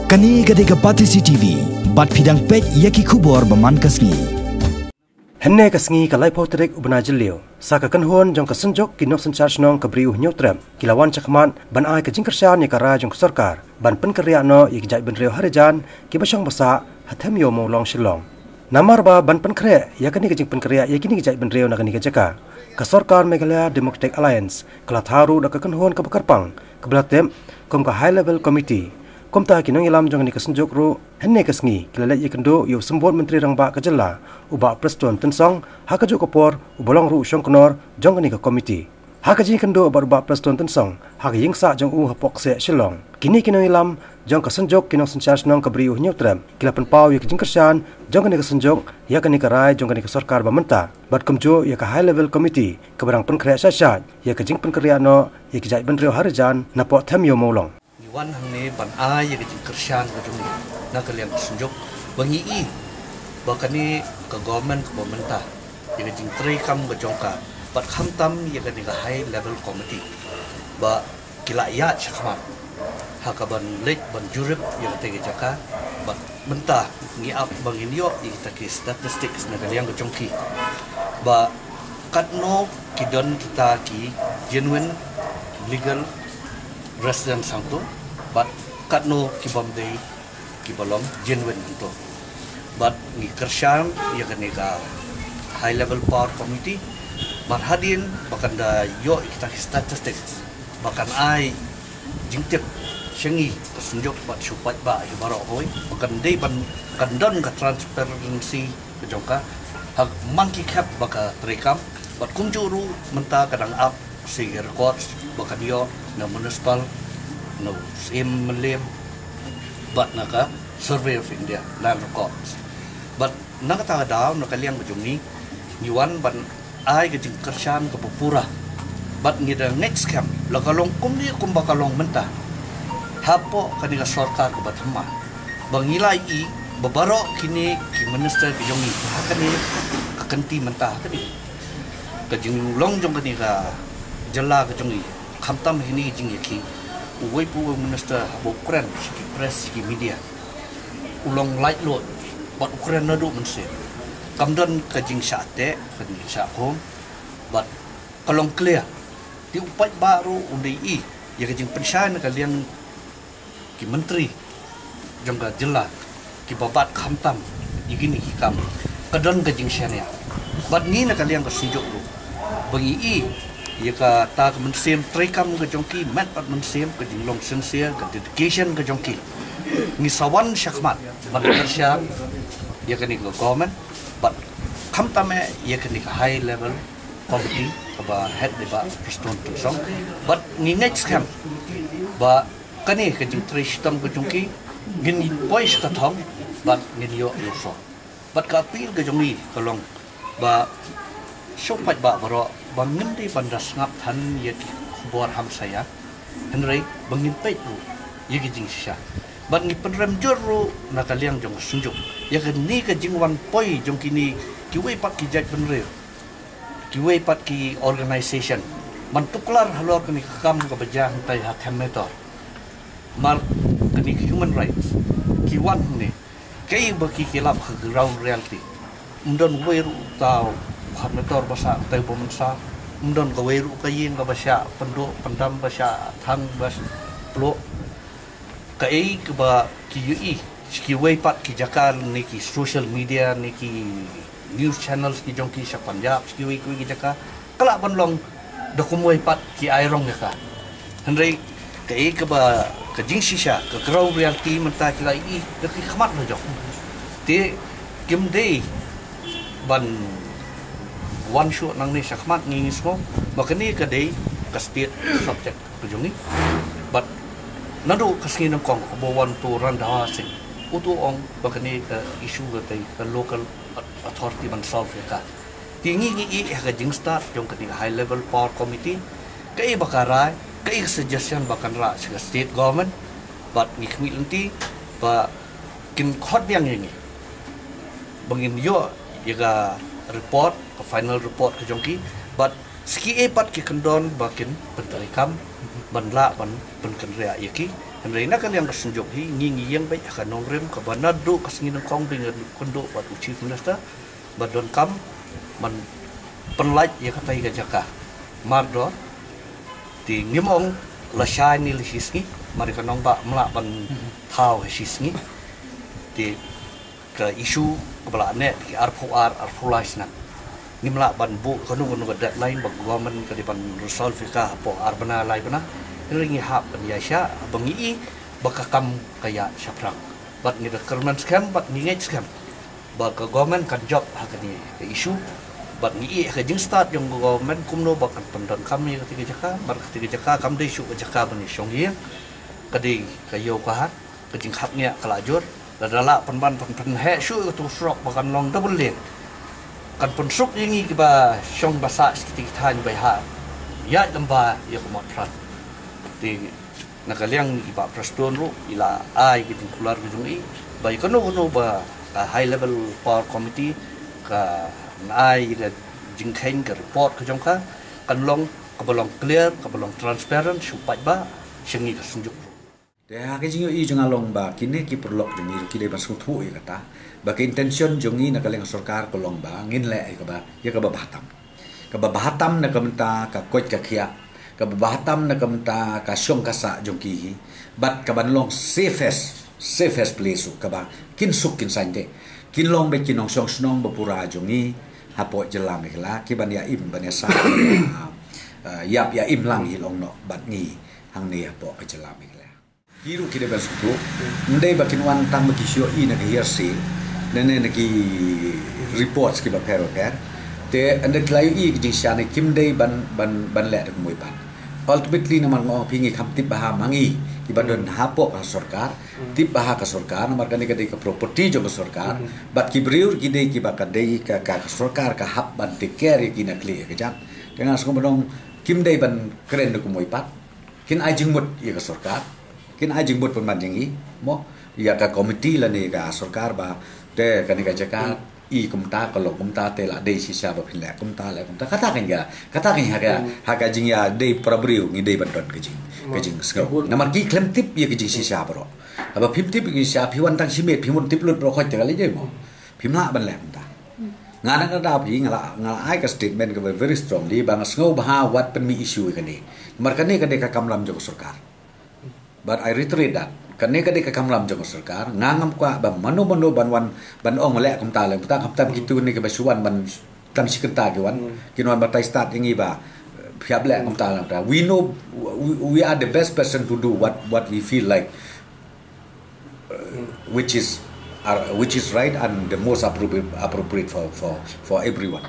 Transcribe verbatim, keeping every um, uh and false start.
Kane ka dei ka Batesi T V, bad phi dang peit ïa ki khubor ba man ka sngi. Hynne ka sngi ka laiphew tarik u bnai Jylliew, sa ka kynhun jong ka Synjuk ki Nongsynshar Shnong ka Bri U Hynñiewtrep ki la wan shakhmat ban ai ka jingkyrshan ïa ka rai jong ka sorkar ban pynkynriah noh ïa ki jaitbynriew Harijan kiba shong ba sah ha Them Ïew Mawlong Shillong. Namar ba ban pynkhreh ïa kane ka jingpynkynriah ïa kine ki jaitbynriew na kane ka jaka, ka sorkar Meghalaya Democratic Alliance ka la thaw ruh da ka kynhun kaba kyrpang kaba la tip kum ka High Level Committee. Kumta ki nongïalam jong kane ka Synjuk ruh hynne ka sngi ki la leit ïakynduh ïa u Symbud Myntri Rangbah ka jylla, u Bah Prestone Tynsong, ha kajuh ka por uba long ruh u shongknor jong kane ka komiti. Ha ka jingïakynduh bad u Bah Prestone Tynsong ha ka ïingsah jong u hapoh kseh Shillong, kine ki nongïalam jong ka Synjuk ki Nongsynshar Shnong ka Bri U Hynñiewtrep ki la pynpaw ïa ka jingkyrshan jong kane ka Synjuk ïa kane ka rai jong kane ka sorkar ba mynta, bad kumjuh ïa ka High Level Committee kaba dang pynkhreh shai shai ïa ka jingpynkynriah noh ïa ki jaitbynriew Harijan napoh Them Ïew Mawlong. Ngi wan hangne ban ai ïa ka jingkyrshan ka jong ngi na ka liang ka Synjuk, ba ngi i ba kane ka government kaba mynta, ïa ka jingtreikam ka jong ka, bad khamtam ïa kane ka High Level Committee, ba ki la ïaid shakhmat ha kaban leit ban jurip ïa kata ka jaka. Bad mynta ngi ap ba ngin ïoh ïa kita ki statistics na ka liang ka jong ki, ba katno ki don kita ki genuine legal residents hangto, bad katno ki bym dei kiba long genuine hangto. Bad ngi kyrshan ïa kane ka High Level Power Committee, bad hadien ba kan da ïoh ïa kita ki statistics, ba kan ai jingtip sha ngi ka Synjuk bad sha u paidbah hi baroh kawei, ba kan dei ban, kan don ka transparency ka jong ka ha man ki khep ba ka treikam. Bad kumjuh ruh mynta ka dang ap sa ki records ba kan ïoh na municipal, na u Syiem Mylliem, bad na ka Survey of India Land Records. Bad na kata ka daw, na ka liang ka jong ngi, ngi wan ban ai ka jingkyrshan kaba pura. Bad ngi da ngeit skhem, la ka long kumne kumba ka long mynta hapoh kane ka sorkar kaba thymmai, ba ngi la i ba baroh kine ki minister ki jong ngi ha kane ka kynti mynta, ha kane ka jinglong jong kane ka jylla ka jong ngi, khamtam ha kine ki jingïakhih, uwei pa uwei u minister haba u kren sha ki press, sha ki media, u long laitluid bad u kren naduh mynsiem. Kam don ka jingshah teh, ka jingshah khum, bad ka long clear. Te u paidbah ruh un da i ïa ka jingpynshai na ka liang ki myntri jong ka jylla kiba bat khamtam ïa kine ki kam, ka don ka jingshaniah. Bad ngi na ka liang ka Synjuk ruh, ba ngi i ïa kata ka mynsiem treikam ka jong ki, met bad mynsiem, ka jinglong sincere, ka dedication ka jong ki, ngi sa wan shakhmat ban kyrshan ïa kane ka government, bad khamtam eh ïa kane ka high level committee kaba head dei Bah Prestone Tynsong. Bad ngi ngeit skhem ba kane ka jingtrei shitom ka jong ki, ngin poi sha ka thong bad ngin ïoh ïa u sor. Bad ka appeal ka jong ngi ka long ba sha u paidbah baroh, ba ngim dei ban da sngap than ïa ki khubor hamsaïa, hynrei ba ngin peit ruh ïa ki jingshisha. Bad ngi pynrem jur ruh na ka liang jong ka Synjuk ïa kane ka jingwan poi jong kine kiwei pat ki jaitbynriew, kiwei pat ki organisation ban tuklar halor kane ka kam kaba jia hangtai ha Them Metor. Namar kane ka human rights, ki wan hangne, kaei ba ki, ki lap ha ground reality. Ym don uwei ruh uta u Khan Metor ba shah tei ba mynsaw, ym don kawei ruh ka ïing kaba shah pynduh pyndam, ba shah thang, ba shah pluh. Kaei kaba ki ïohi sha kiwei pat ki jaka, ne ki social media, ne ki news channels ki jong ki sha Punjab, sha kiwei kiwei ki jaka, ka lah ban long da kumwei pat ki ai rong ïa ka. Hynrei kaei kaba ka jingshisha, ka ground reality mynta ki la ïohi da ki khmat la jong. Te kim dei ban wan shuh nangne shakhmat, ngi, ngi sngew ba kane ka dei ka state subject ka jong ngi. Bad naduh ka sngi nyngkong kaba wan uto u Randhawa Singh, uto u ong ba kane ka issue ka dei ka local authority ban solve ïa ka. Te ngi, ngi ïeh ha ka jingstad jong kane ka high level power committee, kaei ba ka rai, kaei ka suggestion ba kan rah sha ka state government. Bad ngi khmih lynti ba kin khot biang ïa ngi ba ngin ïoh ïa ka report, ka final report ka jong ki. Bad sa kiei pat ki kyndon ba kin pyntreikam ban lah ban pynkynriah ïa ki, Hynrei na ka liang ka Synjuk hi ngi ngi ïeng beit ha ka nongrim kaba naduh ka sngi nyngkong ba ngi kynduh bad u Chief Minister ba donkam ban pynlait ïa katei ka jaka mardor. Te ngim ong la shai ne la shi sngi, mar ka nongbah ym lah ban thaw ha shi sngi. Te ka issue kaba la neh ki arphew ar, arphew lai snem. Ngim lah ban buh kano kano ka deadline ba government ka dei ban resolve ïa ka hapoh ar bnai lai bnai. Hynrei ngi hap ban ïaishah ba ngi i ba ka kam ka ïaid shaphrang. Bad ngi da kyrmen skhem bad ngi ngeit skhem ba ka government kan jop ha kane ka issue. Bad ngi i ha ka jingstad jong ka government kumno ba kan pyndonkam ïa katei ka jaka, bad katei ka jaka kam dei shuh ka jaka ban ïashong ïing. Ka dei ka ïew ka hat, ka jingkhapngiah ka la jur. Lada lah pynban pyn pynheh shuh katei ka surok ba kan long double lane, kan pynsuk ïa ngi kiba shong ba sah sha kitei ki thaiñ ba ïaid lem bad ïa ka Motphran. Te na ka liang i Bah Prestone ruh i la ai ka jingkular ka jong i ba ïa kano kano ba ka High Level Power Committee kan ai ïa ka jingkheiñ, ka report ka jong ka, kan long kaba long clear, kaba long transparent shuh paidbah sha ngi ka Synjuk ruh. Te ha ka jingïohi jong nga long ba kine ki paralok jong ngi ruh ki dei ban sngewthuh ïa kata ba ka intention jong ngi na ka liang sorkar ka long ba ngin leh ïa kaba, ïa kaba bha tam. Kaba bha tam na ka bynta ka koit ka khiah, kaba bha tam na ka bynta ka shong ka sah jong ki hi. Bad kaban long safest, safest place ruh kaba kin suk kin saiñ te. Kin long beit ki nongshong shnong ba pura jong ngi hapoh jylla Meghalaya kiban ïa im ban ïa sah, ïa, eh, ïap ïa im lang hi long noh bad ngi hangne hapoh ka jylla Meghalaya. Ki ruh ki dei ban sngewthuh. Ym dei ba kin wan tang ba ki shu ïohi na ka hearsay, ne, ne, na ki reports kiba pher ba pher. Te ynda ki la ïohi ka jingshisha ne kim dei ban, ban, ban leh da ka mui pat. Ultimately namar nga ong phi ngi kham tip bha ma ngi kiba don hapoh ka sorkar. Tip bha ka sorkar namar kane ka dei ka property jong ka sorkar. Bad ki briew ki dei kiba ka dei ka, ka, ka sorkar ka hap ban take care ïa ki na ka liang ka jait. Te nga sngew ba dang kim dei ban kren da ka mui pat. Kin ai jingmut ïa ka sorkar, kin ai jingmut pynban jong ngi, mo, ïa ka committee lane ka sorkar ba te kane ka jaka i kumta, ka long kumta, te la dei shisha ba phin leh kumta, leh kumta. Kata kan ka, kata kan ha ka, ha ka jingïadei para briew ngi dei ban don ka jing, ka jingsngew. Namar ki khlem tip ïa ka jingshisha baroh. Haba phim tip ïa ka jingshisha, phi wan tang shimet, phim wan tip lut baroh khoit te ka lei dei mo. Phim lah ban leh kumta. Nga na ka daw phi nga la, nga la ai ka statement kaba very strongly ba nga sngew bha wat pynmih issue ïa kane. Namar kane ka dei ka kamram jong ka sorkar. But I reiterate that kane ka dei ka kamram jong ka sorkar. Nga ngam kwah ba mano mano ban wan ban ong leh kumta leh kumta, khamtam kitu ne kiba shu wan ban tang shi kynta ki wan. Kin wan batai stad ïa ngi ba, eh, phi hap leh kumta leh kumta. We know, we, we are the best person to do what, what we feel like, uh, which is, uh, which is right and the most appropriate, appropriate for, for, for everyone.